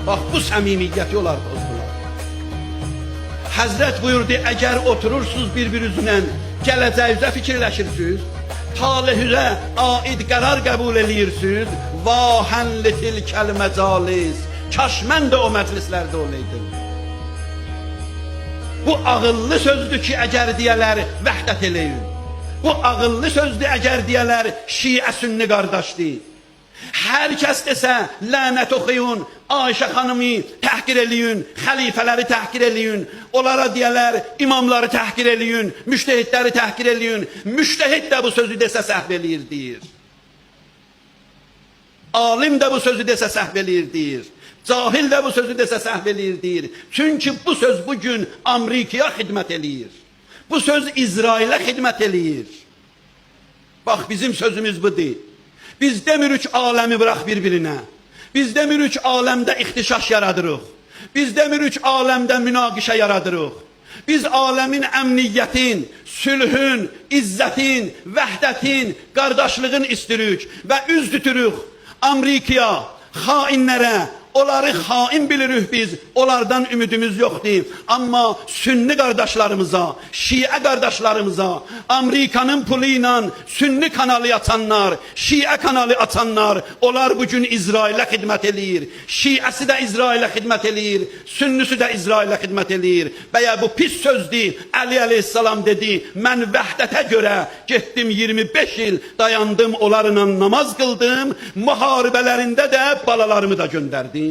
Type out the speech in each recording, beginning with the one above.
Bax bu səmimiyyəti onlar pozdular. Həzrət buyurdu, əgər oturursunuz bir-birinizlə, gələcəyinizə fikirləşirsiniz, talihüzə aid qərar qəbul eləyirsiniz, vahən litilkəl məcalis. Kaş mən də o məclislərdə olaydım. Bu ağıllı sözdür ki, əgər deyələr vəhdət eləyin. Bu ağıllı sözdür əgər deyələr şiə sünni qardaşdır. Hər kəs desə lənət oxuyun, Ayşə xanımı təhqir eləyin, xəlifələri təhqir eləyin, onlara deyələr imamları təhqir eləyin, müştehidləri təhqir eləyin. Müştehid də bu sözü desə səhv eləyir deyir. Alim də bu sözü desə səhv eləyir deyir. Cahil də bu sözü desə səhv eləyir deyir. Çünki bu söz bugün Amerikaya xidmət eləyir. Bu söz İsrailə xidmət eləyir. Bax bizim sözümüz budur. Biz demirik aləmi bırax bir-birinə. Biz demirik aləmdə ixtişaş yaradırıq. Biz demirik aləmdə münaqişə yaradırıq. Biz aləmin əmniyyətin, sülhün, izzətin, vəhdətin, qardaşlığın istirik və üz tuturuq Amerikaya, xainlərə, onları xain bilirik biz, onlardan ümidimiz yoxdur. Amma sünni qardaşlarımıza, şiə qardaşlarımıza, Amerikanın pulu ilə sünni kanalı açanlar, şiə kanalı açanlar, onlar bugün İsrailə xidmət eləyir. Şiəsi də İsrailə xidmət eləyir, sünnüsü də İsrailə xidmət eləyir. Bəyə bu pis sözdür. Əli əleyhissalam dedi, mən vəhdətə görə getdim 25 il dayandım, onlarla namaz qıldım, müharibələrində də balalarımı da göndərdim.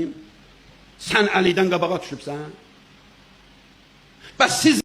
Sən Əlidən qabağa düşübsən. Bəs siz